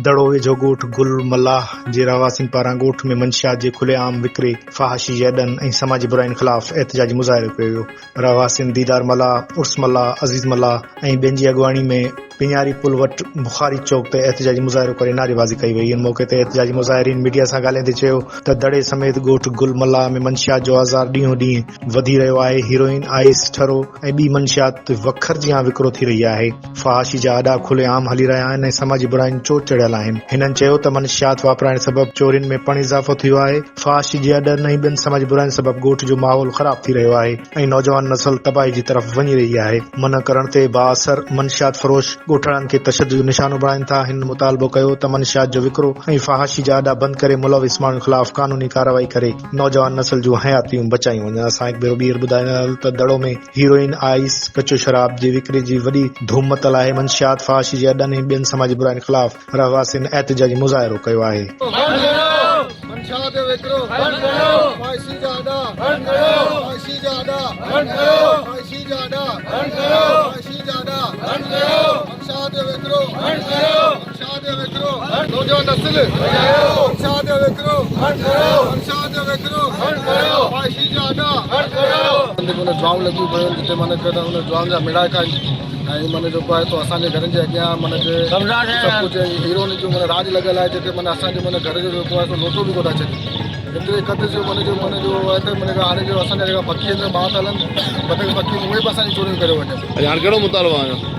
دڙو ويجهو ڳوٺ گل ملاح جي رهواسين پاران ڳوٺ ۾ منشيات جي کلي عام وڪري، فحاشي جي اڏن ۽ سماجي براين خلاف احتجاجي مظاهرو ڪيو ويو. رهواسين ديدار ملاح، عرس ملاح، عزيز ملاح ۽ ٻين جي اڳواڻي ۾ پيڃاري پل وٽ بخاري چوڪ تي احتجاجي مظاهرو ڪري نعريبازي ڪئي وئي. ان موقعي تي احتجاجي مظاهرين ميڊيا سان ڳالهائيندي چيو ته دڙي سميت ڳوٺ گل ملاح ۾ منشيات جو آزار ڏينهون ڏينهن وڌي رهيو آهي، هيروئن، آئس، ٺرو ۽ ٻي منشيات وکر جيان وڪرو ٿي رهي آهي. فحاشي جا اڏا کلي عام هلي رهيا آهن ۽ سماجي براين چوٽ چڙهيل آهن. هنن چيو ته منشيات واپرائڻ سبب چورين ۾ پڻ اضافو ٿيو آهي، فحاشي جي اڏن ۽ ٻين سماجي براين سبب ڳوٺ جو ماحول خراب ٿي رهيو آهي ۽ نوجوان نسل تباهي جي طرف وڃي رهي آهي، منع ڪرڻ تي بااثر منشيات فروش ڳوٺاڻن کي تشدد جو نشانو بڻائين ٿا، هنن مطالبو ڪيو ته منشيات جو وڪرو ۽ فحاشي جا اڏا بند ڪري ملوث ماڻهن خلاف قانوني ڪارروائي ڪري نوجوان نسل جون حياتيون بچايون وڃن. اسان هڪ ڀيرو ٻيهر ٻڌائيندا ته دڙو ۾ هيروئن، آئس، ڪچو شراب جي وڪري جي وڏي ڌوم متل آهي، منشيات، فحاشي جي اڏن ۽ ٻين سماجي براين خلاف رهواسين احتجاجي مظاهرو ڪيو آهي. منشيات جو وڪرو بند ڪريو فحاشي جا اڏا بند ڪريو فحاشي جا اڏا بند ڪريو فحاشي جا اڏا بند ڪريو فحاشي جا اڏا بند ڪريو منشيات جو وڪرو بند ڪريو منشيات جو وڪرو نوجوان نسل بچايو منشيات جو وڪرو بند ڪريو منشيات جو وڪرو بند ڪريو فحاشي جا اڏا بند ڪريو. هتي معنيٰ جوائون لڳيون پيون آهن جتي معنيٰ ڪه ان جوائن جا ميڙاڪا آهن ۽ معنيٰ جيڪو آهي سو اسان جي گهرن جي اڳيان معنيٰ جي سڀ ڪجهه ۽ هيروئن جو معنيٰ راڄ لڳل آهي جيڪي معنيٰ اسان جي معنيٰ گهر جو جيڪو آهي سو لوٽو به ڪونه ٿا ڇڏين ايتري قدر جو معنيٰ جو معنيٰ جو آهي ته معنيٰ هاڻي جو اسان جا جيڪا پکي آهن ٻار ٿا هلن بطخ پکي اهي به اسان جي چوريون ڪريو وڃن. اڇا هاڻي ڪهڙو مطالبو آهي؟